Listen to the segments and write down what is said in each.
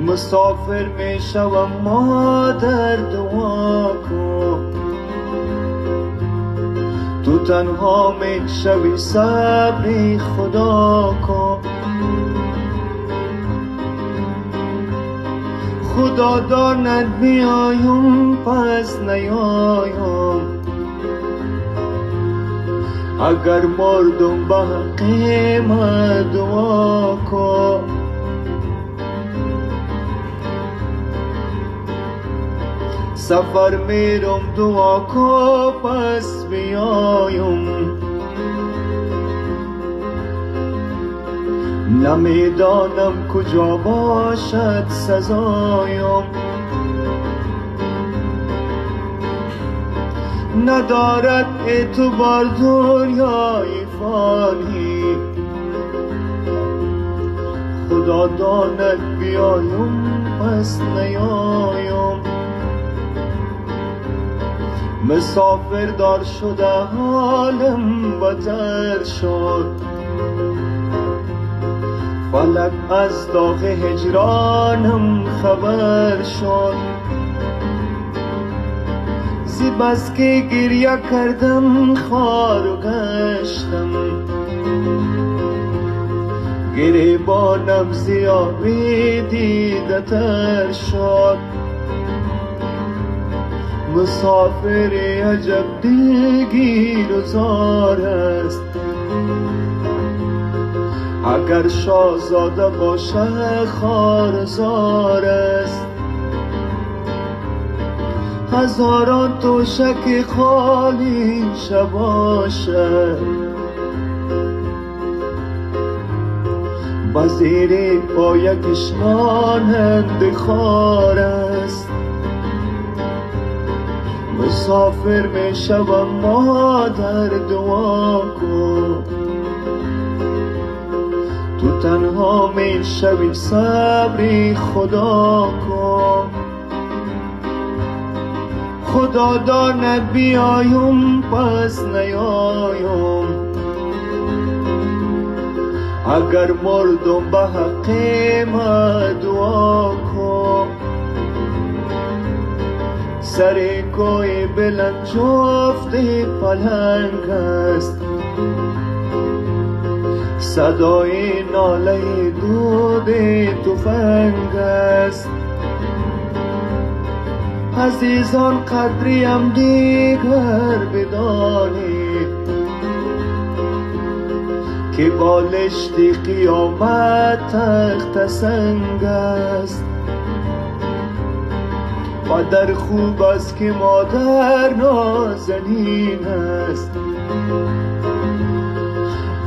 مسافر میشوم مادر دعا کن. تو تنها میشوی صبری خدا کن. خدا داند بیایم پس نیایم. اگر مردم به حق ما دعا کن. سفر میرم دعا کن پس بیایم. نمیدانم کجا باشد سزایم. ندارد اعتبار دنیای فانی. خدا داند بیایم پس نیایم. مسافر دار شده حالم بدتر شد. فلک از داغ هجرانم خبر شد. زی بس که گریه کردم خار و گشتم. گریبانم زیابی دیده تر شد. مسافر عجب دلگیر و زار است. اگر شاهزاده باشه خار زار است. هزاران تشک خالی شباشد. بزیر پایکش مانند خار است. مسافر میشوم مادر دعا کن. تو تنها میشوی صبری خدا کن. خدا داند بیایم پس نیایم. اگر مردم به حق ما دعا کن. سر کوی بلند جفت پلنگ است. صدای ناله دود تفنگ است. عزیزان قدریم دیگر بدانید که بالشت قیامت تخت سنگ است. پدر خوب است که مادر نازنین است.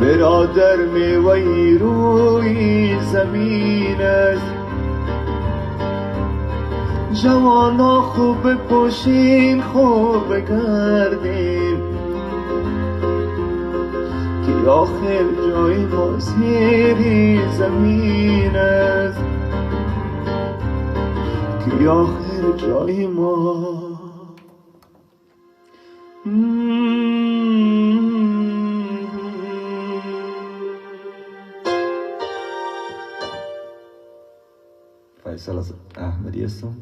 برادر میوه روی زمین است. جوانا خوب پوشین خوب گردین که آخر جای ما زیر زمین است. که آخر جای ما. فیصل از احمدی هستم.